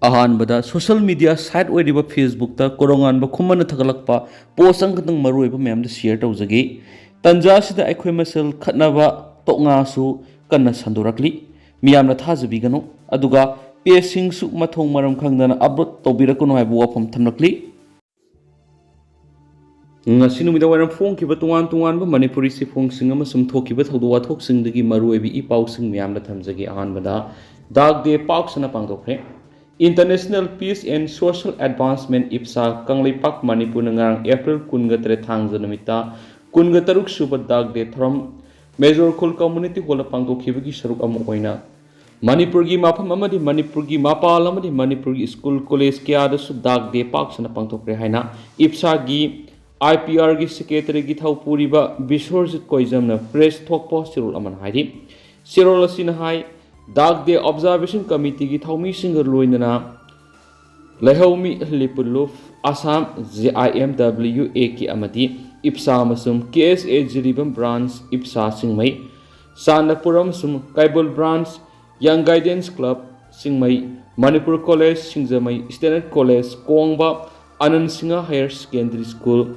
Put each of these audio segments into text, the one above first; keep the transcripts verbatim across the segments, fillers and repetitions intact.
ꯑꯍꯥꯟꯕꯗ social media site ꯑꯣꯏꯔꯤꯕ Facebookꯇ ꯀꯣꯔꯣꯉꯥꯟꯕ ꯈꯨꯃꯟꯅ ꯊꯥꯒꯠꯂꯛꯄ post ꯑꯃꯈꯛꯇꯪ ꯃꯔꯨꯑꯣꯏꯕ ꯃꯌꯥꯝꯗ share ꯇꯧꯖꯒꯦ꯫ ꯇꯟꯖꯥ ꯑꯁꯤꯗ ꯑꯩꯈꯣꯏ ꯃꯁꯦꯜ ꯈꯠꯅꯕ ꯇꯣꯛꯉꯥꯁꯨ ꯀꯟꯅ ꯁꯟꯗꯣꯔꯛꯂꯤ꯫ ꯃꯤꯌꯥꯝꯅ ꯊꯥꯖꯕꯤꯒꯅꯨ꯫ ꯑꯗꯨꯒ pageꯁꯤꯡꯁꯨ ꯃꯊꯣꯡ ꯃꯔꯝ ꯈꯪꯗꯅ upload ꯇꯧꯕꯤꯔꯛꯀꯅꯨ ꯍꯥꯏꯕ ꯋꯥꯐꯝ ꯊꯝꯂꯛꯂꯤ꯫ ꯉꯁꯤ ꯅꯨꯃꯤꯗꯥꯡ ꯋꯥꯏꯔꯝ ꯐꯣꯡꯈꯤꯕ ꯇꯣꯉꯥꯟ ꯇꯣꯉꯥꯟꯕ ꯃꯅꯤꯄꯨꯔꯤ ꯆꯦꯐꯣꯡꯁꯤꯡ ꯑꯃꯁꯨꯡ ꯊꯣꯛꯈꯤꯕ ꯊꯧꯗꯣꯛ ꯋꯥꯊꯣꯛꯁꯤꯡꯗꯒꯤ ꯃꯔꯨꯑꯣꯏꯕ ꯏ ꯄꯥꯎꯁꯤꯡ ꯃꯌꯥꯝꯗ ꯊꯝꯖꯒꯦ꯫ ꯑꯍꯥꯟꯕꯗ, ꯗꯥꯛ ꯗꯦ ꯄꯥꯛ ꯁꯟꯅ ꯄꯥꯡꯊꯣꯛꯈ꯭ꯔꯦ꯫ International Peace and Social Advancement, ꯏꯞꯁꯥ, Kangleipak ꯃꯅꯤꯄꯨꯔꯅ ꯉꯔꯥꯡ April ꯀꯨꯟꯒ ꯇꯔꯦꯠ ꯊꯥꯡꯖ ꯅꯨꯃꯤꯠꯇ ꯀꯨꯟꯒ ꯇꯔꯨꯛ ꯁꯨꯕ ꯗꯥꯛ ꯗꯦ ꯊꯧꯔꯝ ꯃꯦꯖꯣꯔ ꯈꯨꯜ Community Hallꯗ ꯄꯥꯡꯊꯣꯛꯈꯤꯕꯒꯤ ꯁꯔꯨꯛ ꯑꯃ ꯑꯣꯏꯅ ꯃꯅꯤꯄꯨꯔꯒꯤ ꯃꯐꯝ ꯑꯃꯗꯤ ꯃꯅꯤꯄꯨꯔꯒꯤ ꯃꯄꯥꯟ ꯑꯃꯗꯤ ꯃꯅꯤꯄꯨꯔꯒꯤ school college ꯀꯌꯥꯗꯁꯨ ꯗꯥꯛ ꯗꯦ ꯄꯥꯛ ꯁꯟꯅ ꯄꯥꯡꯊꯣꯛꯈ꯭ꯔꯦ ꯍꯥꯏꯅ ꯏꯞꯁꯥꯒꯤ IPRꯒꯤ secretaryꯒꯤ ꯊꯧꯄꯨꯔꯤꯕ ꯕꯤꯁ꯭ꯋꯔꯖꯤꯠ ꯀꯣꯏꯖꯝꯅ press ꯊꯣꯛꯄ ꯆꯦꯔꯣꯜ ꯑꯃꯅ ꯍꯥꯏꯔꯤ꯫ ꯆꯦꯔꯣꯜ ꯑꯁꯤꯅ ꯍꯥꯏ, ꯗꯥꯛ ꯗꯦ observation committeeꯒꯤ ꯊꯧꯃꯤꯁꯤꯡꯒ ꯂꯣꯏꯅꯅ ꯂꯩꯍꯧꯃꯤ ꯂꯤꯄꯨꯂꯨꯞ ꯑꯁꯥꯝ, JIMWAK ꯑꯃꯗꯤ ꯏꯞꯁꯥ ꯑꯃꯁꯨꯡ KSA ꯖꯤꯔꯤꯕꯥꯝ branch ꯏꯞꯁꯥ ꯁꯤꯡꯃꯩ, ꯆꯥꯟꯗꯄꯨꯔ ꯑꯃꯁꯨꯡ ꯀꯩꯕꯨꯜ branch, Young Guidance Club ꯁꯤꯡꯃꯩ, Manipur College ꯁꯤꯡꯖꯃꯩ, Standard College ꯀꯣꯡꯕ, ꯑꯅꯟ Singh Higher Secondary School,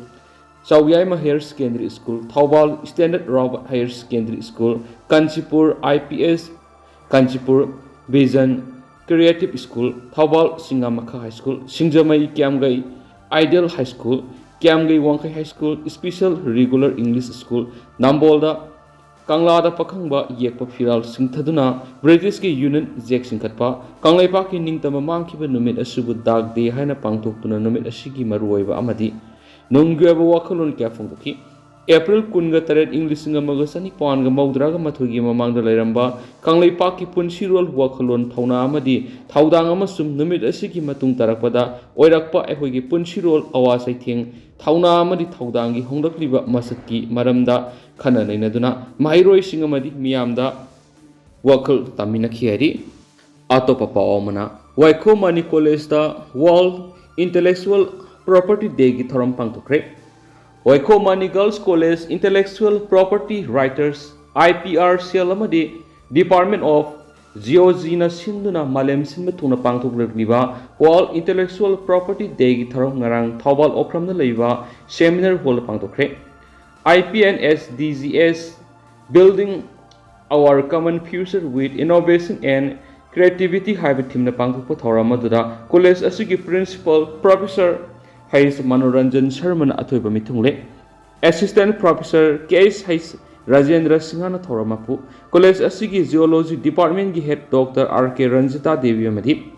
ꯆꯥꯎꯌꯥꯏꯃ Higher Secondary School, Thoubal Standard Robert Higher Secondary School, Kanchipur IPS, Kanchipur Vision Creative School, Thoubal ꯁꯤꯡꯉꯥꯃꯈꯥ High School, ꯁꯤꯡꯖꯃꯩ ꯀ꯭ꯌꯥꯝꯒꯩ Ideal High School, ꯀ꯭ꯌꯥꯝꯒꯩ ꯋꯥꯡꯈꯩ High School, Special Regular English School, ꯅꯝꯕꯣꯜꯗ ꯀꯪꯂꯥꯗ ꯄꯥꯈꯪꯕ ꯌꯦꯛꯄ ꯐꯤꯔꯥꯜ ꯁꯤꯡꯊꯗꯨꯅ Britishꯀꯤ Union Jack ꯆꯤꯡꯈꯠꯄ, ꯀꯪꯂꯩꯄꯥꯛꯀꯤ ꯅꯤꯡꯇꯝꯕ ꯃꯥꯡꯈꯤꯕ ꯅꯨꯃꯤꯠ ꯑꯁꯤꯕꯨ ꯗꯥꯛ ꯗꯦ ꯍꯥꯏꯅ ꯄꯥꯡꯊꯣꯛꯇꯨꯅ ꯅꯨꯃꯤꯠ ꯑꯁꯤꯒꯤ ꯃꯔꯨꯑꯣꯏꯕ ꯑꯃꯗꯤ ꯅꯨꯡꯒꯤ ꯑꯣꯏꯕ ꯋꯥꯈꯜꯂꯣꯟ ꯀꯌꯥ ꯐꯣꯡꯗꯣꯛꯈꯤ꯫ April ꯀꯨꯟꯒ ꯇꯔꯦꯠ, ꯏꯪ ꯂꯤꯁꯤꯡ ꯑꯃꯒ ꯆꯅꯤꯄꯥꯟꯒ ꯃꯧꯗ꯭ꯔꯥꯒ ꯃꯥꯊꯣꯏꯒꯤ ꯃꯃꯥꯡꯗ ꯂꯩꯔꯝꯕ ꯀꯪꯂꯩꯄꯥꯛꯀꯤ ꯄꯨꯟꯁꯤꯔꯣꯜ, ꯋꯥꯈꯜꯂꯣꯟ, ꯊꯧꯅꯥ ꯑꯃꯗꯤ ꯊꯧꯗꯥꯡ ꯑꯃꯁꯨꯡ ꯅꯨꯃꯤꯠ ꯑꯁꯤꯒꯤ ꯃꯇꯨꯡ ꯇꯥꯔꯛꯄꯗ ꯑꯣꯏꯔꯛꯄ ꯑꯩꯈꯣꯏꯒꯤ ꯄꯨꯟꯁꯤꯔꯣꯜ, ꯑꯋꯥ ꯆꯩꯊꯦꯡ, ꯊꯧꯅꯥ ꯑꯃꯗꯤ ꯊꯧꯗꯥꯡꯒꯤ ꯍꯣꯡꯂꯛꯂꯤꯕ ꯃꯁꯛꯀꯤ ꯃꯔꯝꯗ ꯈꯟꯅ ꯅꯩꯅꯗꯨꯅ ꯃꯍꯩꯔꯣꯏꯁꯤꯡ ꯑꯃꯗꯤ ꯃꯤꯌꯥꯝꯗ ꯋꯥꯈꯜ ꯇꯝꯃꯤꯟꯅꯈꯤ ꯍꯥꯏꯔꯤ꯫ ꯑꯇꯣꯞꯄ ꯄꯥꯎ ꯑꯃꯅ, ꯋꯥꯏꯈꯣꯝ ꯃꯅꯤ Collegeꯇ World Intellectual Property Dayꯒꯤ ꯊꯧꯔꯝ ꯄꯥꯡꯊꯣꯛꯈ꯭ꯔꯦ꯫ ꯋꯥꯏꯈꯣꯝ money Girls College Intellectual Property Writers, IPR cell ꯑꯃꯗꯤ Department of ꯖꯤꯑꯣꯖꯤꯅ ꯁꯤꯟꯗꯨꯅ ꯃꯥꯂꯦꯝ ꯁꯤꯟꯕ ꯊꯨꯡꯅ ꯄꯥꯡꯊꯣꯛꯂꯛꯂꯤꯕ World Intellectual Property Dayꯒꯤ ꯊꯧꯔꯝ ꯉꯔꯥꯡ ꯊꯧꯕꯥꯜ ꯑꯣꯀ꯭ꯔꯝꯗ ꯂꯩꯕ Seminar Hallꯗ ꯄꯥꯡꯊꯣꯛꯈ꯭ꯔꯦ꯫ I P N S D G S Building Our Common Future with Innovation and Creativity ꯍꯥꯏꯕ themeꯅ ꯄꯥꯡꯊꯣꯛꯄ ꯊꯧꯔꯝ ꯑꯗꯨꯗ college ꯑꯁꯤꯒꯤ Principal Professor H Manoranjan Sharmana ꯑꯊꯣꯏꯕ ꯃꯤꯊꯨꯡꯂꯦ꯫ Assistant Professor K H Rajendra Singhꯅ ꯊꯧꯔꯝ ꯃꯄꯨ, college ꯑꯁꯤꯒꯤ Geology Departmentꯀꯤ Head Doctor R K Ranjita Devi ꯑꯃꯗꯤ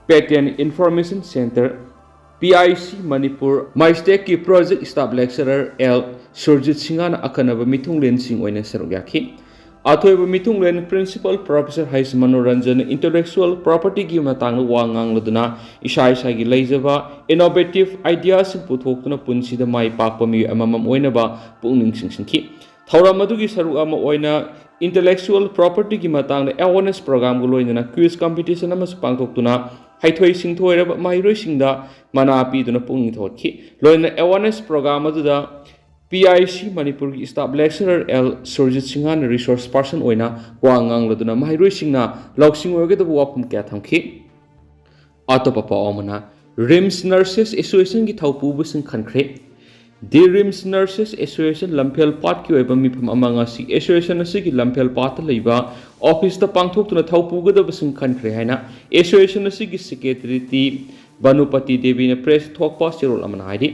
Patent Information Centre, P I C Manipur, MISTECꯀꯤ Project Staff Lecturer L Surjit Singhꯅ ꯑꯈꯟꯅꯕ ꯃꯤꯊꯨꯡꯂꯦꯟꯁꯤꯡ ꯑꯣꯏꯅ ꯁꯔꯨꯛ ꯌꯥꯈꯤ꯫ ꯑꯊꯣꯏꯕ ꯃꯤꯊꯨꯡꯂꯦꯟ Principal Professor H Manoranjan Intellectual Propertyꯒꯤ ꯃꯇꯥꯡꯗ ꯋꯥ ꯉꯥꯡꯂꯗꯨꯅ ꯏꯁꯥ ꯏꯁꯥꯒꯤ ꯂꯩꯖꯕ innovative ideaꯁꯤꯡ ꯄꯨꯊꯣꯛꯇꯨꯅ ꯄꯨꯟꯁꯤꯗ ꯃꯥꯏ ꯄꯥꯛꯄ ꯃꯤꯑꯣꯏ ꯑꯃꯃꯝ ꯑꯣꯏꯅꯕ ꯄꯨꯛꯅꯤꯡ ꯆꯤꯡꯁꯤꯟꯈꯤ꯫ ꯊꯧꯔꯝ ꯑꯗꯨꯒꯤ ꯁꯔꯨꯛ ꯑꯃ ꯑꯣꯏꯅ Intellectual Propertyꯒꯤ ꯃꯇꯥꯡꯗ awareness programꯒ ꯂꯣꯏꯅꯅ quiz competition ꯑꯃꯁꯨ ꯄꯥꯡꯊꯣꯛꯇꯨꯅ ꯍꯩꯊꯣꯏ ꯁꯤꯡꯊꯣꯏꯔꯕ ꯃꯍꯩꯔꯣꯏꯁꯤꯡꯗ ꯃꯅꯥ ꯄꯤꯗꯨꯅ ꯄꯨꯛꯅꯤꯡ ꯊꯧꯒꯠꯈꯤ꯫ ꯂꯣꯏꯅꯅ awareness program ꯑꯗꯨꯗ P I C Manipurꯒꯤ Staff Lecturer L Surjit Singhꯅ resource person ꯑꯣꯏꯅ ꯋꯥ ꯉꯥꯡꯂꯗꯨꯅ ꯃꯍꯩꯔꯣꯏꯁꯤꯡꯅ ꯂꯧꯁꯤꯡ ꯑꯣꯏꯒꯗꯕ ꯋꯥꯐꯝ ꯀꯌꯥ ꯊꯝꯈꯤ꯫ ꯑꯇꯣꯞꯄ ꯄꯥꯎ ꯑꯃꯅ, RIMS Nurses Associationꯒꯤ ꯊꯧꯄꯨꯕꯁꯤꯡ ꯈꯟꯈ꯭ꯔꯦ꯫ The RIMS Nurses Association ꯂꯝꯐꯦꯜ ꯄꯥꯠꯀꯤ ꯑꯣꯏꯕ ꯃꯤꯐꯝ ꯑꯃ ꯉꯁꯤ association ꯑꯁꯤꯒꯤ ꯂꯝꯐꯦꯜ ꯄꯥꯠꯇ ꯂꯩꯕ officeꯇ ꯄꯥꯡꯊꯣꯛꯇꯨꯅ ꯊꯧꯄꯨꯒꯗꯕꯁꯤꯡ ꯈꯟꯈ꯭ꯔꯦ ꯍꯥꯏꯅ association ꯑꯁꯤꯒꯤ secretary ꯇꯤ ꯚꯥꯅꯨꯄꯇꯤ ꯗꯦꯕꯤꯅ press ꯊꯣꯛꯄ ꯆꯦꯔꯣꯜ ꯑꯃꯅ ꯍꯥꯏꯔꯤ꯫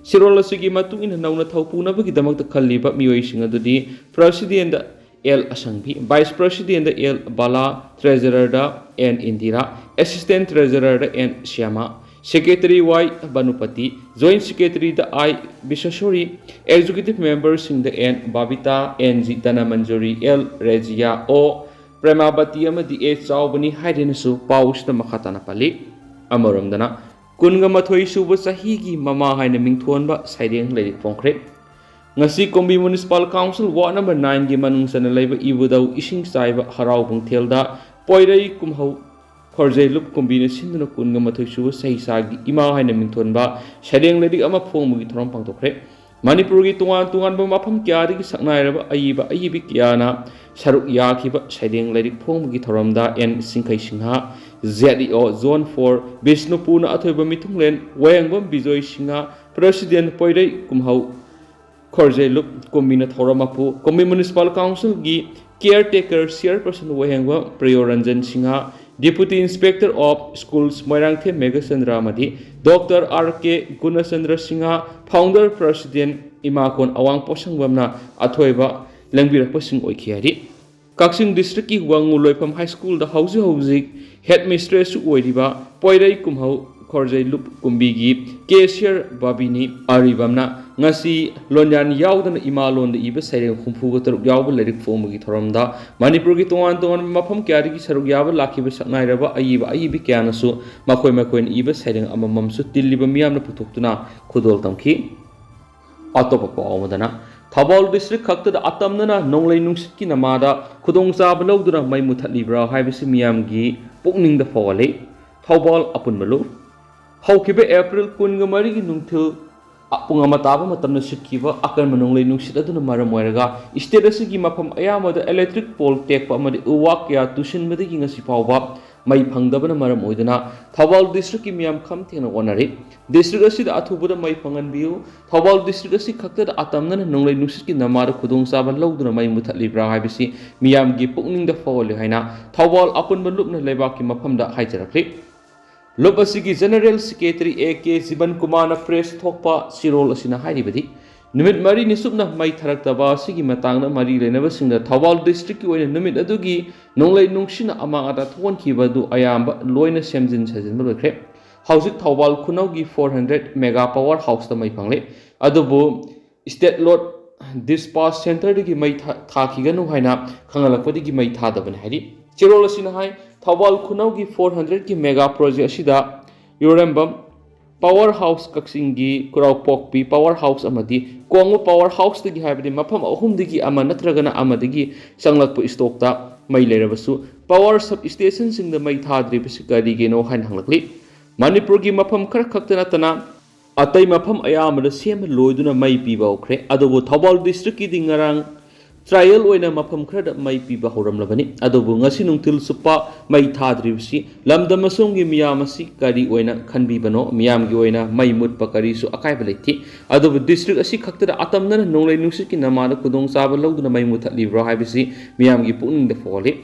ꯆꯦꯔꯣꯜ ꯑꯁꯤꯒꯤ ꯃꯇꯨꯡ ꯏꯟꯅ ꯅꯧꯅ ꯊꯧꯄꯨꯅꯕꯒꯤꯗꯃꯛꯇ ꯈꯜꯂꯤꯕ ꯃꯤꯑꯣꯏꯁꯤꯡ ꯑꯗꯨꯗꯤ President L Ashangbi, Vice President L Bala, Treasurerꯗ N ꯏꯟꯗꯤꯔꯥ, Assistant Treasurerꯗ N Shyama, Secretary Y Bhanupati, Joint Secretaryꯗ I ꯕꯤꯁ꯭ꯋꯦꯁꯣꯔꯤ, Executive Memberꯁꯤꯡꯗ N Babita, N G Dhanamanjuri, L Rejiya, O Premabati ꯑꯃꯗꯤ A ꯆꯥꯎꯕꯅꯤ ꯍꯥꯏꯗꯨꯅꯁꯨ ꯄꯥꯎꯁꯤꯗ ꯃꯈꯥ ꯇꯥꯅ ꯄꯜꯂꯤ꯫ ꯑꯃꯔꯣꯝꯗꯅ, ꯀꯨꯟꯒ ꯃꯥꯊꯣꯏ ꯁꯨꯕ ꯆꯍꯤꯒꯤ ꯃꯃꯥ ꯍꯥꯏꯅ ꯃꯤꯡꯊꯣꯟꯕ ꯁꯩꯔꯦꯡ ꯂꯩꯔꯤꯛ ꯐꯣꯡꯈ꯭ꯔꯦ꯫ ꯉꯁꯤ ꯀꯨꯝꯕꯤ Municipal Council Ward number nineꯒꯤ ꯃꯅꯨꯡ ꯆꯟꯅ ꯂꯩꯕ ꯏꯕꯨꯙꯧ ꯏꯁꯤꯡ ꯆꯥꯏꯕ ꯍꯔꯥꯎ ꯄꯨꯡꯊꯦꯜꯗ ꯄꯣꯏꯔꯩ ꯀꯨꯝꯍꯧ ꯈꯣꯔꯖꯩ ꯂꯨꯞ ꯀꯨꯝꯕꯤꯅ ꯁꯤꯟꯗꯨꯅ ꯀꯨꯟꯒ ꯃꯥꯊꯣꯏ ꯁꯨꯕ ꯆꯍꯤꯆꯥꯒꯤ ꯏꯃꯥ ꯍꯥꯏꯅ ꯃꯤꯡꯊꯣꯟꯕ ꯁꯩꯔꯦꯡ ꯂꯩꯔꯤꯛ ꯑꯃ ꯐꯣꯡꯕꯒꯤ ꯊꯧꯔꯝ ꯄꯥꯡꯊꯣꯛꯈ꯭ꯔꯦ꯫ ꯃꯅꯤꯄꯨꯔꯒꯤ ꯇꯣꯉꯥꯟ ꯇꯣꯉꯥꯟꯕ ꯃꯐꯝ ꯀꯌꯥꯗꯒꯤ ꯁꯛꯅꯥꯏꯔꯕ ꯑꯏꯕ ꯑꯏꯕꯤ ꯀꯌꯥꯅ ꯁꯔꯨꯛ ꯌꯥꯈꯤꯕ ꯁꯩꯔꯦꯡ ꯂꯥꯏꯔꯤꯛ ꯐꯣꯡꯕꯒꯤ ꯊꯧꯔꯝꯗ ꯑꯦꯟ ꯁꯤꯡꯈꯩ ꯁꯤꯡꯍ, ꯖꯦꯠ ꯏ ꯑꯣ Zone Four, ꯕꯤꯁꯅꯨꯄꯨꯔꯅ ꯑꯊꯣꯏꯕ ꯃꯤꯊꯨꯡꯂꯦꯟ ꯋꯥꯍꯦꯡꯕꯝ ꯕꯤꯖꯣꯏ ꯁꯤꯡꯍ, ꯄ꯭ꯔꯁꯤꯗꯦꯟ ꯄꯣꯏꯔꯩ ꯀꯨꯝꯍꯧ ꯈꯣꯔꯖꯩꯂꯨꯞ ꯀꯨꯝꯕꯤꯅ ꯊꯧꯔꯝ ꯃꯄꯨ, ꯀꯨꯝꯕꯤ Municipal Councilꯒꯤ Caretaker Chairperson Wahengbam ꯄ꯭ꯔꯤꯌꯣꯔꯟꯖꯟ Singh, Deputy Inspector of Schools Moirangthem Meghachandra ꯑꯃꯗꯤ ꯗꯣꯛꯇꯔ ꯑꯥꯔ ꯀꯦ ꯒꯨꯅꯆꯟꯗ꯭ꯔ ꯁꯤꯡꯍ, Founder President ꯏꯃꯥꯀꯣꯟ ꯑꯋꯥꯡ ꯄꯣꯠꯁꯪꯕꯝꯅ ꯑꯊꯣꯏꯕ ꯂꯦꯡꯕꯤꯔꯛꯄꯁꯤꯡ ꯑꯣꯏꯈꯤ ꯍꯥꯏꯔꯤ꯫ ꯀꯛꯆꯤꯡ districtꯀꯤ ꯋꯥꯡꯉꯨ ꯂꯣꯏꯐꯝ High Schoolꯗ ꯍꯧꯖꯤꯛ ꯍꯧꯖꯤꯛ Headmistressꯁꯨ ꯑꯣꯏꯔꯤꯕ ꯄꯣꯏꯔꯩ ꯀꯨꯝꯍꯧ ꯈꯣꯔꯖꯩ ꯂꯨꯞ ꯀꯨꯝꯕꯤꯒꯤ cashier ꯕꯥꯕꯤꯅꯤ ꯑꯔꯤꯕꯝꯅ ꯉꯁꯤ ꯂꯣꯟꯌꯥꯟ ꯌꯥꯎꯗꯅ ꯏꯃꯥ ꯂꯣꯟꯗ ꯏꯕ ꯁꯩꯔꯦꯡ ꯍꯨꯝꯐꯨꯒ ꯇꯔꯨꯛ ꯌꯥꯎꯕ ꯂꯥꯏꯔꯤꯛ ꯐꯣꯡꯕꯒꯤ ꯊꯧꯔꯝꯗ ꯃꯅꯤꯄꯨꯔꯒꯤ ꯇꯣꯉꯥꯟ ꯇꯣꯉꯥꯟꯕ ꯃꯐꯝ ꯀꯌꯥꯗꯒꯤ ꯁꯔꯨꯛ ꯌꯥꯕ ꯂꯥꯛꯈꯤꯕ ꯁꯛꯅꯥꯏꯔꯕ ꯑꯏꯕ ꯑꯏꯕꯤ ꯀꯌꯥꯅꯁꯨ ꯃꯈꯣꯏ ꯃꯈꯣꯏꯅ ꯏꯕ ꯁꯩꯔꯦꯡ ꯑꯃꯃꯝꯁꯨ ꯇꯤꯜꯂꯤꯕ ꯃꯤꯌꯥꯝꯅ ꯄꯨꯊꯣꯛꯇꯨꯅ ꯈꯨꯗꯣꯜ ꯇꯝꯈꯤ꯫ ꯑꯇꯣꯞꯄ ꯄꯥꯎ ꯑꯃꯗꯅ, ꯊꯧꯕꯥꯜ district ꯈꯛꯇꯗ ꯑꯇꯝꯅꯅ ꯅꯣꯡꯂꯩ ꯅꯨꯡꯁꯤꯠꯀꯤ ꯅꯃꯥꯗ ꯈꯨꯗꯣꯡꯆꯥꯕ ꯂꯧꯗꯨꯅ ꯃꯩ ꯃꯨꯊꯠꯂꯤꯕ꯭ꯔꯥ ꯍꯥꯏꯕꯁꯤ ꯃꯤꯌꯥꯝꯒꯤ ꯄꯨꯛꯅꯤꯡꯗ ꯐꯥꯎꯍꯜꯂꯤ꯫ ꯊꯧꯕꯥꯜ ꯑꯄꯨꯟꯕ ꯂꯨꯞ꯫ ꯍꯧꯈꯤꯕ April ꯀꯨꯟꯒ ꯃꯔꯤꯒꯤ ꯅꯨꯡꯊꯤꯜ ꯄꯨꯡ ꯑꯃ ꯇꯥꯕ ꯃꯇꯝꯗ ꯁꯤꯠꯈꯤꯕ ꯑꯀꯟꯕ ꯅꯣꯡꯂꯩ ꯅꯨꯡꯁꯤꯠ ꯑꯗꯨꯅ ꯃꯔꯝ ꯑꯣꯏꯔꯒ state ꯑꯁꯤꯒꯤ ꯃꯐꯝ ꯑꯌꯥꯝꯕꯗ electric pole ꯇꯦꯛꯄ ꯑꯃꯗꯤ ꯎ ꯋꯥ ꯀꯌꯥ ꯇꯨꯁꯤꯟꯕꯗꯒꯤ ꯉꯁꯤ ꯐꯥꯎꯕ ꯃꯩ ꯐꯪꯗꯕꯅ ꯃꯔꯝ ꯑꯣꯏꯗꯨꯅ ꯊꯧꯕꯥꯜ districtꯀꯤ ꯃꯤꯌꯥꯝ ꯈꯝ ꯊꯦꯡꯅ ꯋꯥꯅꯔꯤ꯫ District ꯑꯁꯤꯗ ꯑꯊꯨꯕꯗ ꯃꯩ ꯐꯪꯍꯟꯕꯤꯌꯨ꯫ ꯊꯧꯕꯥꯜ district ꯑꯁꯤ ꯈꯛꯇꯗ ꯑꯇꯝꯅꯅ ꯅꯣꯡꯂꯩ ꯅꯨꯡꯁꯤꯠꯀꯤ ꯅꯃꯥꯗ ꯈꯨꯗꯣꯡꯆꯥꯕ ꯂꯧꯗꯨꯅ ꯃꯩ ꯃꯨꯊꯠꯂꯤꯕ꯭ꯔꯥ ꯍꯥꯏꯕꯁꯤ ꯃꯤꯌꯥꯝꯒꯤ ꯄꯨꯛꯅꯤꯡꯗ ꯐꯥꯎꯍꯜꯂꯤ ꯍꯥꯏꯅ ꯊꯧꯕꯥꯜ ꯑꯄꯨꯟꯕ ꯂꯨꯞꯅ ꯂꯩꯕꯥꯛꯀꯤ ꯃꯐꯝꯗ ꯍꯥꯏꯖꯔꯛꯂꯤ꯫ ꯂꯨꯞ ꯑꯁꯤꯒꯤ General Secretary ꯑꯦ ꯀꯦ ꯖꯤꯕꯟ ꯀꯨꯃꯥꯔꯅ press ꯊꯣꯛꯄ ꯆꯦꯔꯣꯜ ꯑꯁꯤꯅ ꯍꯥꯏꯔꯤꯕꯗꯤ, ꯅꯨꯃꯤꯠ ꯃꯔꯤꯅꯤ ꯆꯨꯞꯅ ꯃꯩ ꯊꯥꯔꯛꯇꯕ ꯑꯁꯤꯒꯤ ꯃꯇꯥꯡꯗ ꯃꯔꯤ ꯂꯩꯅꯕꯁꯤꯡꯗ ꯊꯧꯕꯥꯜ districtꯀꯤ ꯑꯣꯏꯅ ꯅꯨꯃꯤꯠ ꯑꯗꯨꯒꯤ ꯅꯣꯡꯂꯩ ꯅꯨꯡꯁꯤꯠꯅ ꯑꯃꯥꯡ ꯑꯇꯥ ꯊꯣꯛꯍꯟꯈꯤꯕ ꯑꯗꯨ ꯑꯌꯥꯝꯕ ꯂꯣꯏꯅ ꯁꯦꯝꯖꯤꯟ ꯁꯥꯖꯤꯟꯕ ꯂꯣꯏꯈ꯭ꯔꯦ꯫ ꯍꯧꯖꯤꯛ Thoubal ꯈꯨꯅꯧꯒꯤ four hundred mega power houseꯇ ꯃꯩ ꯐꯪꯂꯦ꯫ ꯑꯗꯨꯕꯨ state load dispatch centreꯗꯒꯤ ꯃꯩ ꯊꯥ-, ꯊꯥꯈꯤꯒꯅꯨ ꯍꯥꯏꯅ ꯈꯪꯍꯜꯂꯛꯄꯗꯒꯤ ꯃꯩ ꯊꯥꯗꯕꯅꯤ ꯍꯥꯏꯔꯤ꯫ ꯆꯦꯔꯣꯜ ꯑꯁꯤꯅ ꯍꯥꯏ, ꯊꯧꯕꯥꯜ ꯈꯨꯅꯧꯒꯤ four hundredꯀꯤ mega project ꯑꯁꯤꯗ ꯌꯨꯔꯦꯝꯕꯝ power house, ꯀꯛꯆꯤꯡꯒꯤ ꯈꯨꯔꯥꯎꯄꯣꯛꯄꯤ power house ꯑꯃꯗꯤ ꯀꯣꯡꯕ power houseꯇꯒꯤ, ꯍꯥꯏꯕꯗꯤ ꯃꯐꯝ ꯑꯍꯨꯝꯗꯒꯤ ꯑꯃ ꯅꯠꯇ꯭ꯔꯒꯅ ꯑꯃꯗꯒꯤ ꯆꯪꯂꯛꯄ stockꯇ ꯃꯩ ꯂꯩꯔꯕꯁꯨ power substationꯁꯤꯡꯗ ꯃꯩ ꯊꯥꯗ꯭ꯔꯤꯕꯁꯤ ꯀꯔꯤꯒꯤꯅꯣ ꯍꯥꯏꯅ ꯍꯪꯂꯛꯂꯤ꯫ ꯃꯅꯤꯄꯨꯔꯒꯤ ꯃꯐꯝ ꯈꯔ ꯈꯛꯇ ꯅꯠꯇꯅ ꯑꯇꯩ ꯃꯐꯝ ꯑꯌꯥꯝꯕꯗ ꯁꯦꯝꯕ ꯂꯣꯏꯗꯨꯅ ꯃꯩ ꯄꯤꯕ ꯍꯧꯈ꯭ꯔꯦ꯫ ꯑꯗꯨꯕꯨ ꯊꯧꯕꯥꯜ district ꯀꯤꯗꯤ ꯉꯔꯥꯡ trial ꯑꯣꯏꯅ ꯃꯐꯝ ꯈꯔꯗ ꯃꯩ ꯄꯤꯕ ꯍꯧꯔꯝꯂꯕꯅꯤ꯫ ꯑꯗꯨꯕꯨ ꯉꯁꯤ ꯅꯨꯡꯊꯤꯜ ꯆꯨꯞꯄ ꯃꯩ ꯊꯥꯗ꯭ꯔꯤꯕꯁꯤ ꯂꯝꯗꯝ ꯑꯁꯣꯝꯒꯤ ꯃꯤꯌꯥꯝ ꯑꯁꯤ ꯀꯔꯤ ꯑꯣꯏꯅ ꯈꯟꯕꯤꯕꯅꯣ? ꯃꯤꯌꯥꯝꯒꯤ ꯑꯣꯏꯅ ꯃꯩ ꯃꯨꯠꯄ ꯀꯔꯤꯁꯨ ꯑꯀꯥꯏꯕ ꯂꯩꯇꯦ꯫ ꯑꯗꯨꯕꯨ district ꯑꯁꯤ ꯈꯛꯇꯗ ꯑꯇꯝꯅꯅ ꯅꯣꯡꯂꯩ ꯅꯨꯡꯁꯤꯠꯀꯤ ꯅꯃꯥꯗ ꯈꯨꯗꯣꯡꯆꯥꯕ ꯂꯧꯗꯨꯅ ꯃꯩ ꯃꯨꯠꯊꯠꯂꯤꯕ꯭ꯔꯣ ꯍꯥꯏꯕꯁꯤ ꯃꯤꯌꯥꯝꯒꯤ ꯄꯨꯛꯅꯤꯡꯗ ꯐꯥꯎꯍꯜꯂꯤ꯫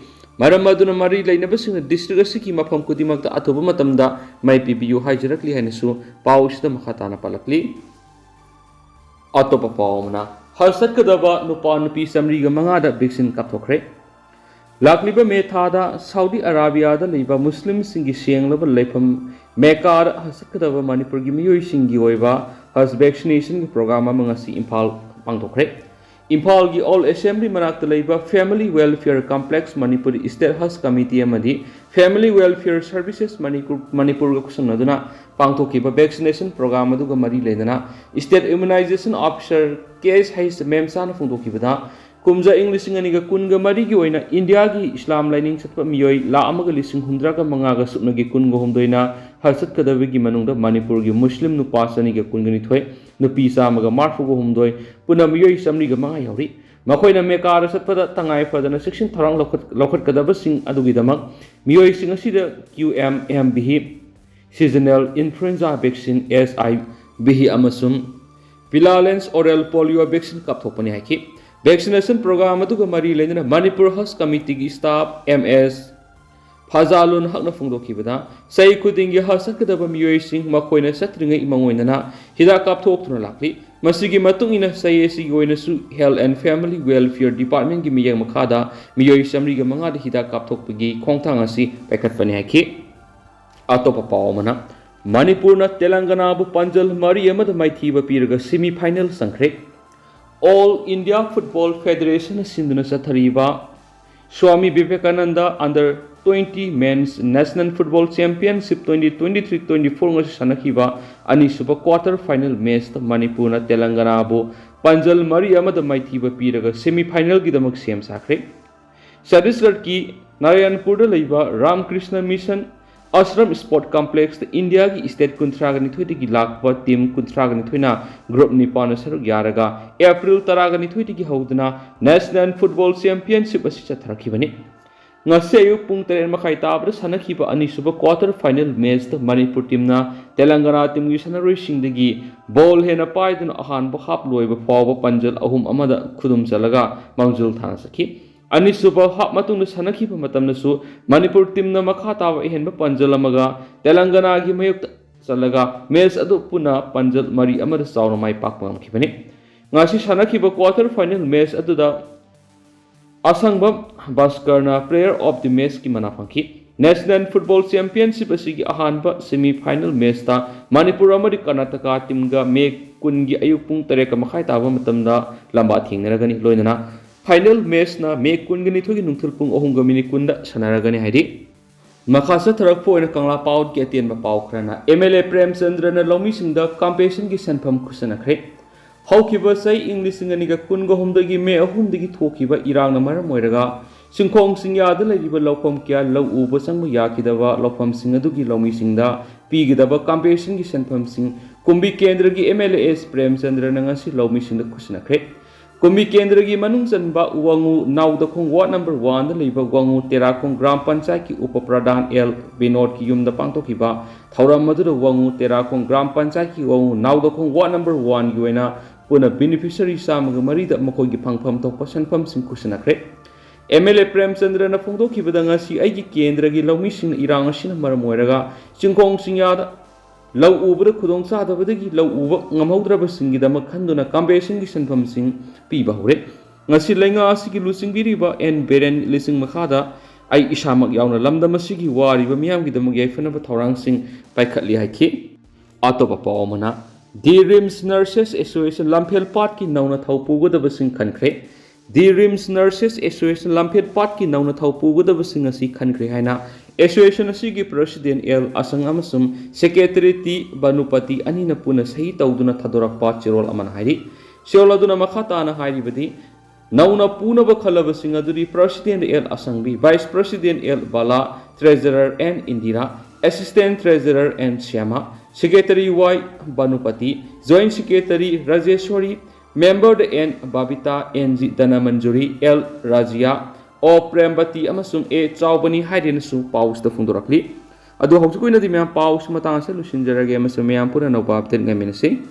ꯃꯔꯝ ꯑꯗꯨꯅ ꯃꯔꯤ ꯂꯩꯅꯕꯁꯤꯡꯅ district ꯑꯁꯤꯒꯤ ꯃꯐꯝ ꯈꯨꯗꯤꯡꯃꯛꯇ ꯑꯊꯨꯕ ꯃꯇꯝꯗ ꯃꯩ ꯄꯤꯕꯤꯌꯨ ꯍꯥꯏꯖꯔꯛꯂꯤ ꯍꯥꯏꯅꯁꯨ ꯄꯥꯎ ꯑꯁꯤꯗ ꯃꯈꯥ ꯇꯥꯅ ꯄꯜꯂꯛꯂꯤ꯫ ꯑꯇꯣꯞꯄ ꯄꯥꯎ ꯑꯃꯅ, ꯍꯖ ꯆꯠꯀꯗꯕ ꯅꯨꯄꯥ ꯅꯨꯄꯤ ꯆꯥꯃꯔꯤꯒ ꯃꯉꯥꯗ vaccine ꯀꯥꯞꯊꯣꯛꯈ꯭ꯔꯦ꯫ ꯂꯥꯛꯂꯤꯕ ꯃꯦ ꯊꯥꯗ ꯁꯥꯎꯗꯤ ꯑꯔꯥꯕꯤꯌꯥꯗ ꯂꯩꯕ ꯃꯨꯁꯂꯤꯝꯁꯤꯡꯒꯤ ꯁꯦꯡꯂꯕ ꯂꯩꯐꯝ ꯃꯦꯀꯥꯗ ꯍꯖ ꯆꯠꯀꯗꯕ ꯃꯅꯤꯄꯨꯔꯒꯤ ꯃꯤꯑꯣꯏꯁꯤꯡꯒꯤ ꯑꯣꯏꯕ ꯍꯖ vaccination ꯒꯤ program ꯑꯃ ꯉꯁꯤ ꯏꯝꯐꯥꯜ ꯄꯥꯡꯊꯣꯛꯈ꯭ꯔꯦ꯫ ꯏꯝꯐꯥꯜꯒꯤ Old Assembly ꯃꯅꯥꯛꯇ ꯂꯩꯕ Family Welfare Complex Manipur State Hajj Committee ꯑꯃꯗꯤ Family Welfare Services ꯃꯅꯤꯄꯨꯔ, ꯃꯅꯤꯄꯨꯔꯒ ꯈꯨꯠꯁꯝꯅꯗꯨꯅ ꯄꯥꯡꯊꯣꯛꯈꯤꯕ vaccination program ꯑꯗꯨꯒ ꯃꯔꯤ ꯂꯩꯅꯅ State Immunization Officer ꯀꯦ ꯑꯦꯁ ꯍꯩꯁ ꯃꯦꯝꯁꯥꯅ ꯐꯣꯡꯗꯣꯛꯈꯤꯕꯗ, ꯀꯨꯝꯖꯥ ꯏꯪ ꯂꯤꯁꯤꯡ ꯑꯅꯤꯒ ꯀꯨꯟꯒ ꯃꯔꯤꯒꯤ ꯑꯣꯏꯅ ꯏꯟꯗꯤꯌꯥꯒꯤ ꯏꯁꯂꯥꯝ ꯂꯥꯏꯅꯤꯡ ꯆꯠꯄ ꯃꯤꯑꯣꯏ ꯂꯥꯈ ꯑꯃꯒ ꯂꯤꯁꯤꯡ ꯍꯨꯝꯗ꯭ꯔꯥꯒ ꯃꯉꯥꯒ ꯁꯨꯞꯅꯒꯤ ꯀꯨꯟꯒ ꯍꯨꯝꯗꯣꯏꯅ ꯍꯖ ꯆꯠꯀꯗꯕꯒꯤ ꯃꯅꯨꯡꯗ ꯃꯅꯤꯄꯨꯔꯒꯤ ꯃꯨꯁꯂꯤꯝ ꯅꯨꯄꯥ ꯆꯅꯤꯒ ꯀꯨꯟꯒ ꯅꯤꯊꯣꯏ, ꯅꯨꯄꯤ ꯆꯥꯝꯃꯒ ꯃꯔꯤꯐꯨꯒ ꯍꯨꯝꯗꯣꯏ, ꯄꯨꯟꯅ ꯃꯤꯑꯣꯏ ꯆꯥꯃꯔꯤꯒ ꯃꯉꯥ ꯌꯥꯎꯔꯤ꯫ ꯃꯈꯣꯏꯅ ꯃꯦꯀꯥꯗ ꯆꯠꯄꯗ ꯇꯉꯥꯏ ꯐꯗꯅ ꯆꯦꯛꯁꯤꯟ ꯊꯧꯔꯥꯡ ꯂꯧꯈꯠ-, ꯂꯧꯈꯠꯀꯗꯕꯁꯤꯡ ꯑꯗꯨꯒꯤꯗꯃꯛ ꯃꯤꯑꯣꯏꯁꯤꯡ ꯑꯁꯤꯗ Q M M V, seasonal influenza vaccine, S I V, ꯑꯃꯁꯨꯡ Bivalence oral polio vaccine ꯀꯥꯞꯊꯣꯛꯄꯅꯤ ꯍꯥꯏꯈꯤ꯫ Vaccination program ꯑꯗꯨꯒ ꯃꯔꯤ ꯂꯩꯅꯅ ꯃꯅꯤꯄꯨꯔ ꯍꯖ committee ꯒꯤ staff ꯑꯦꯝ ꯑꯦꯁ ꯐꯖꯥꯂꯨꯟ ꯍꯛꯅ ꯐꯣꯡꯗꯣꯛꯈꯤꯕꯗ, ꯆꯍꯤ ꯈꯨꯗꯤꯡꯒꯤ ꯍꯖ ꯆꯠꯀꯗꯕ ꯃꯤꯑꯣꯏꯁꯤꯡ ꯃꯈꯣꯏꯅ ꯆꯠꯇ꯭ꯔꯤꯉꯩ ꯃꯉꯣꯟꯗꯅ ꯍꯤꯗꯥꯛ ꯀꯥꯞꯊꯣꯛꯇꯨꯅ ꯂꯥꯛꯂꯤ꯫ ꯃꯁꯤꯒꯤ ꯃꯇꯨꯡ ꯏꯟꯅ ꯆꯍꯤ ꯑꯁꯤꯒꯤ ꯑꯣꯏꯅꯁꯨ Health and Family Welfare Department ꯀꯤ ꯃꯤꯠꯌꯦꯡ ꯃꯈꯥꯗ ꯃꯤꯑꯣꯏ ꯆꯥꯃꯔꯤꯒ ꯃꯉꯥꯗ ꯍꯤꯗꯥꯛ ꯀꯥꯞꯊꯣꯛꯄꯒꯤ ꯈꯣꯡꯊꯥꯡ ꯑꯁꯤ ꯄꯥꯏꯈꯠꯄꯅꯤ ꯍꯥꯏꯈꯤ꯫ ꯑꯇꯣꯞꯄ ꯄꯥꯎ ꯑꯃꯅ, ꯃꯅꯤꯄꯨꯔꯅ ꯇꯦꯂꯪꯒꯅꯥꯕꯨ ꯄꯥꯟꯖꯜ ꯃꯔꯤ ꯑꯃꯗ ꯃꯥꯏꯊꯤꯕ ꯄꯤꯔꯒ semi final ꯆꯪꯈ꯭ꯔꯦ꯫ All India Football Federation ꯅ ꯁꯤꯟꯗꯨꯅ ꯆꯠꯊꯔꯤꯕ swami Vivekananda Under twenty Men's National Football Championship twenty twenty-three twenty-four ꯉꯁꯤ ꯁꯥꯟꯅꯈꯤꯕ ꯑꯅꯤꯁꯨꯕ quarter final match ꯇ ꯃꯅꯤꯄꯨꯔꯅ ꯇꯦꯂꯪꯒꯅꯥꯕꯨ ꯄꯥꯟꯖꯜ ꯃꯔꯤ ꯑꯃꯗ ꯃꯥꯏꯊꯤꯕ ꯄꯤꯔꯒ semi final ꯒꯤꯗꯃꯛ ꯁꯦꯝ ꯁꯥꯈ꯭ꯔꯦ꯫ ꯆꯇꯤꯁꯒꯔꯀꯤ ꯅꯥꯔꯥꯌꯟꯄꯨꯔꯗ ꯂꯩꯕ ꯔꯥꯝꯀ꯭ꯔꯤꯁꯅ ꯃꯤꯁꯟ ꯑꯁ꯭ꯔꯝ ꯁ꯭ꯄꯣꯔꯠ ꯀꯝꯄ꯭ꯂꯦꯛꯁꯇ ꯏꯟꯗꯤꯌꯥꯒꯤ ꯁ꯭ꯇꯦꯠ ꯀꯨꯟꯊ꯭ꯔꯥꯒ ꯅꯤꯊꯣꯏꯗꯒꯤ ꯂꯥꯛꯄ ꯇꯤꯝ ꯀꯨꯟꯊ꯭ꯔꯥꯒ ꯅꯤꯊꯣꯏꯅ ꯒ꯭ꯔꯨꯞ ꯅꯤꯄꯥꯟꯗ ꯁꯔꯨꯛ ꯌꯥꯔꯒ ꯑꯦꯄ꯭ꯔꯤꯜ ꯇꯔꯥꯒ ꯅꯤꯊꯣꯏꯗꯒꯤ ꯍꯧꯗꯨꯅ ꯅꯦꯁꯅꯦꯜ ꯐꯨꯠꯕꯣꯜ ꯆꯦꯝꯄꯤꯌꯟꯁꯤꯞ ꯑꯁꯤ ꯆꯠꯊꯔꯛꯈꯤꯕꯅꯤ꯫ ꯉꯁꯤ ꯑꯌꯨꯛ ꯄꯨꯡ ꯇꯔꯦꯠ ꯃꯈꯥꯏ ꯇꯥꯕꯗ ꯁꯥꯟꯅꯈꯤꯕ ꯑꯅꯤꯁꯨꯕ ꯀ꯭ꯋꯥꯇꯔ ꯐꯥꯏꯅꯦꯜ ꯃꯦꯆꯇ ꯃꯅꯤꯄꯨꯔ ꯇꯤꯝꯅ ꯇꯦꯂꯪꯒꯅꯥ ꯇꯤꯝꯒꯤ ꯁꯥꯟꯅꯔꯣꯏꯁꯤꯡꯗꯒꯤ ꯕꯣꯜ ꯍꯦꯟꯅ ꯄꯥꯏꯗꯨꯅ ꯑꯍꯥꯟꯕ ꯍꯥꯞ ꯂꯣꯏꯕ ꯐꯥꯎꯕ ꯄꯥꯟꯖꯜ ꯑꯍꯨꯝ ꯑꯃꯗ ꯈꯨꯗꯨꯝ ꯆꯜꯂꯒ ꯃꯥꯡꯖꯤꯜ ꯊꯥꯅ ꯆꯠꯈꯤ꯫ ꯑꯅꯤꯁꯨꯕ ꯍꯥꯞ ꯃꯇꯨꯡꯗ ꯁꯥꯟꯅꯈꯤꯕ ꯃꯇꯝꯗꯁꯨ ꯃꯅꯤꯄꯨꯔ ꯇꯤꯝꯅ ꯃꯈꯥ ꯇꯥꯕ ꯑꯍꯦꯟꯕ ꯄꯥꯟꯖꯜ ꯑꯃꯒ ꯇꯦꯂꯪꯒꯅꯥꯒꯤ ꯃꯥꯌꯣꯛꯇ ꯆꯜꯂꯒ ꯃꯦꯆ ꯑꯗꯨ ꯄꯨꯟꯅ ꯄꯥꯟꯖꯜ ꯃꯔꯤ ꯑꯃꯗ ꯆꯥꯎꯅ ꯃꯥꯏ ꯄꯥꯛꯄ ꯉꯝꯈꯤꯕꯅꯤ꯫ ꯉꯁꯤ ꯁꯥꯟꯅꯈꯤꯕ ꯀ꯭ꯋꯥꯇꯔ ꯐꯥꯏꯅꯦꯜ ꯃꯦꯆ ꯑꯗꯨꯗ ꯑꯁꯪꯕꯝ ꯚꯥꯁꯀꯔꯅ Player of the Matchꯀꯤ ꯃꯅꯥ ꯐꯪꯈꯤ꯫ ꯅꯦꯁꯅꯦꯜ ꯐꯨꯠꯕꯣꯜ ꯆꯦꯝꯄꯤꯌꯟꯁꯤꯞ ꯑꯁꯤꯒꯤ ꯑꯍꯥꯟꯕ ꯁꯦꯃꯤ ꯐꯥꯏꯅꯦꯜ ꯃꯦꯆꯇ ꯃꯅꯤꯄꯨꯔ ꯑꯃꯗꯤ ꯀꯔꯅꯥꯇꯀꯥ ꯇꯤꯝꯒ ꯃꯦ ꯀꯨꯟꯒꯤ ꯑꯌꯨꯛ ꯄꯨꯡ ꯇꯔꯦꯠꯀ ꯃꯈꯥꯏ ꯇꯥꯕ ꯃꯇꯝꯗ ꯂꯝꯕꯥ ꯊꯦꯡꯅꯔꯒꯅꯤ꯫ ꯂꯣꯏꯅꯅ ꯐꯥꯏꯅꯦꯜ ꯃꯦꯆꯅ ꯃꯦ ꯀꯨꯟꯒ ꯅꯤꯊꯣꯏꯒꯤ ꯅꯨꯡꯊꯤꯜ ꯄꯨꯡ ꯑꯍꯨꯝꯒ ꯃꯤꯅꯤꯠ ꯀꯨꯟꯗ ꯁꯥꯟꯅꯔꯒꯅꯤ ꯍꯥꯏꯔꯤ꯫ ꯃꯈꯥ ꯆꯠꯊꯔꯛꯄ ꯑꯣꯏꯅ ꯀꯪꯂꯥ ꯄꯥꯎꯒꯤ ꯑꯇꯦꯟꯕ ꯄꯥꯎ ꯈꯔꯅ, ꯑꯦꯝ ꯑꯦꯜ ꯑꯦ ꯄ꯭ꯔꯦꯝꯆꯟꯗ꯭ꯔꯅ ꯂꯧꯃꯤꯁꯤꯡꯗ ꯀꯝꯄꯦꯟꯁꯦꯁꯟꯒꯤ ꯁꯦꯟꯐꯝ ꯈꯨꯠꯁꯟꯅꯈ꯭ꯔꯦ꯫ ꯍꯧꯈꯤꯕ ꯆꯍꯤ ꯏꯪ ꯂꯤꯁꯤꯡ ꯑꯅꯤꯒ ꯀꯨꯟꯒ ꯍꯨꯝꯗꯣꯏꯒꯤ ꯃꯦ ꯑꯍꯨꯝꯗꯒꯤ ꯊꯣꯛꯈꯤꯕ ꯏꯔꯥꯡꯅ ꯃꯔꯝ ꯑꯣꯏꯔꯒ ꯆꯤꯡꯈꯣꯡ ꯆꯤꯡꯌꯥꯗ ꯂꯩꯔꯤꯕ ꯂꯧꯐꯝ ꯀꯌꯥ ꯂꯧ ꯎꯕ ꯆꯪꯕ ꯌꯥꯈꯤꯗꯕ ꯂꯧꯐꯝꯁꯤꯡ ꯑꯗꯨꯒꯤ ꯂꯧꯃꯤꯁꯤꯡꯗ ꯄꯤꯒꯗꯕ ꯀꯝꯄꯦꯟꯁꯦꯁꯟꯒꯤ ꯁꯦꯟꯐꯝꯁꯤꯡ ꯀꯨꯝꯕꯤ ꯀꯦꯟꯗ꯭ꯔꯒꯤ ꯑꯦꯝ ꯑꯦꯜ ꯑꯦ ꯑꯦꯁ ꯄ꯭ꯔꯦꯝꯆꯟꯗ꯭ꯔꯅ ꯉꯁꯤ ꯂꯧꯃꯤꯁꯤꯡꯗ ꯈꯨꯠꯁꯟꯅꯈ꯭ꯔꯦ꯫ ꯀꯨꯝꯕꯤ ꯀꯦꯟꯗ꯭ꯔꯒꯤ ꯃꯅꯨꯡ ꯆꯟꯕ ꯋꯥꯉꯨ ꯅꯥꯎꯗꯈꯣꯡ ꯋꯥꯔꯗ ꯅꯝꯕꯔ ꯋꯥꯟꯗ ꯂꯩꯕ ꯋꯥꯉꯨ ꯇꯦꯔꯥꯈꯣꯡ ꯒ꯭ꯔꯥꯝ ꯄꯟꯆꯥꯌꯠꯀꯤ ꯎꯄ ꯄ꯭ꯔꯙꯥꯟ ꯑꯦꯜ ꯕꯤꯅꯣꯗꯀꯤ ꯌꯨꯝꯗ ꯄꯥꯡꯊꯣꯛꯈꯤꯕ ꯊꯧꯔꯝ ꯑꯗꯨꯗ ꯋꯥꯉꯨ ꯇꯦꯔꯥꯈꯣꯡ ꯒ꯭ꯔꯥꯝ ꯄꯟꯆꯥꯌꯠꯀꯤ ꯋꯥꯉꯨ ꯅꯥꯎꯗꯈꯣꯡ ꯋꯥꯔꯗ ꯅꯝꯕꯔ ꯋꯥꯟꯒꯤ ꯑꯣꯏꯅ ꯄꯨꯟꯅ ꯕꯦꯅꯤꯐꯤꯁꯔꯤ ꯆꯥꯝꯃꯒ ꯃꯔꯤꯗ ꯃꯈꯣꯏꯒꯤ ꯐꯪꯐꯝ ꯊꯣꯛꯄ ꯁꯦꯟꯐꯝꯁꯤꯡ ꯈꯨꯠꯁꯟꯅꯈ꯭ꯔꯦ꯫ ꯑꯦꯝ ꯑꯦꯜ ꯑꯦ ꯄ꯭ꯔꯦꯝꯆꯟꯗ꯭ꯔꯅ ꯐꯣꯡꯗꯣꯛꯈꯤꯕꯗ, ꯉꯁꯤ ꯑꯩꯒꯤ ꯀꯦꯟꯗ꯭ꯔꯒꯤ ꯂꯧꯃꯤꯁꯤꯡꯅ ꯏꯔꯥꯡ ꯑꯁꯤꯅ ꯃꯔꯝ ꯑꯣꯏꯔꯒ ꯆꯤꯡꯈꯣꯡ ꯆꯤꯡꯌꯥꯗ ꯂꯧ ꯎꯕꯗ ꯈꯨꯗꯣꯡ ꯆꯥꯗꯕꯗꯒꯤ ꯂꯧ ꯎꯕ ꯉꯝꯍꯧꯗ꯭ꯔꯕꯁꯤꯡꯒꯤꯗꯃꯛ ꯈꯟꯗꯨꯅ ꯀꯝꯄꯦꯟꯁꯦꯁꯟꯒꯤ ꯁꯦꯟꯐꯝꯁꯤꯡ ꯄꯤꯕ ꯍꯧꯔꯦ꯫ ꯉꯁꯤ ꯂꯩꯉꯥꯛ ꯑꯁꯤꯒꯤ ꯂꯨꯆꯤꯡꯕꯤꯔꯤꯕ ꯑꯦꯟ ꯕꯤꯔꯦꯟ ꯂꯤꯁꯤꯡ ꯃꯈꯥꯗ ꯑꯩ ꯏꯁꯥꯃꯛ ꯌꯥꯎꯅ ꯂꯝꯗꯝ ꯑꯁꯤꯒꯤ ꯋꯥꯔꯤꯕ ꯃꯤꯌꯥꯝꯒꯤꯗꯃꯛ ꯌꯥꯏꯐꯅꯕ ꯊꯧꯔꯥꯡꯁꯤꯡ ꯄꯥꯏꯈꯠꯂꯤ ꯍꯥꯏꯈꯤ꯫ ꯑꯇꯣꯞꯄ ꯄꯥꯎ ꯑꯃꯅ, ꯗꯤ ꯔꯤꯝꯁ ꯅꯔꯁꯦꯁ ꯑꯦꯁꯣꯁꯤꯌꯦꯁꯟ ꯂꯝꯐꯦꯜ ꯄꯥꯠꯀꯤ ꯅꯧꯅ ꯊꯧ ꯄꯨꯒꯗꯕꯁꯤꯡ ꯈꯟꯈ꯭ꯔꯦ꯫ ꯗꯤ ꯔꯤꯝꯁ ꯅꯔꯁꯦꯁ ꯑꯦꯁꯣꯁꯤꯌꯦꯁꯟ ꯂꯝꯐꯦꯜ ꯄꯥꯠꯀꯤ ꯅꯧꯅ ꯊꯧ ꯄꯨꯒꯗꯕꯁꯤꯡ ꯑꯁꯤ ꯈꯟꯈ꯭ꯔꯦ ꯍꯥꯏꯅ ꯑꯦꯁꯣꯁꯤꯌꯦꯁꯟ ꯑꯁꯤꯒꯤ ꯄ꯭ꯔꯁꯤꯗꯦꯟ ꯑꯦꯜ ꯑꯁꯪ ꯑꯃꯁꯨꯡ ꯁꯦꯀ꯭ꯔꯦꯇꯔꯤ ꯇꯤ ꯕꯥꯅꯨꯄꯇꯤ ꯑꯅꯤꯅ ꯄꯨꯟꯅ ꯁꯍꯤ ꯇꯧꯗꯨꯅ ꯊꯥꯗꯣꯔꯛꯄ ꯆꯦꯔꯣꯜ ꯑꯃꯅ ꯍꯥꯏꯔꯤ꯫ ꯆꯦꯔꯣꯜ ꯑꯗꯨꯅ ꯃꯈꯥ ꯇꯥꯅ ꯍꯥꯏꯔꯤꯕꯗꯤ, ꯅꯧꯅ ꯄꯨꯅꯕ ꯈꯜꯂꯕꯁꯤꯡ ꯑꯗꯨꯗꯤ president L Ashangbi, vice president L Bala, treasurer N Indira, Assistant Treasurer N Shyama, Secretary Y Bhanupati, Joint Secretary Rajeshwari, Member N Babita, N G Dhanamanjuri, L Razia, O Prembati ꯑꯃꯁꯨꯡ A ꯆꯥꯎꯕꯅꯤ ꯍꯥꯏꯗꯨꯅꯁꯨ ꯄꯥꯎꯁꯤꯗ ꯐꯣꯡꯗꯣꯔꯛꯂꯤ꯫ ꯑꯗꯣ ꯍꯧꯖꯤꯛ ꯑꯣꯏꯅꯗꯤ ꯃꯌꯥꯝ ꯄꯥꯎꯁꯤ ꯃꯇꯥꯡ ꯑꯁꯤꯗ ꯂꯣꯏꯁꯤꯟꯖꯔꯒꯦ ꯑꯃꯁꯨꯡ ꯃꯌꯥꯝ ꯄꯨꯟꯅ ꯑꯅꯧꯕ update ꯉꯥꯏꯃꯤꯟꯅꯁꯤ꯫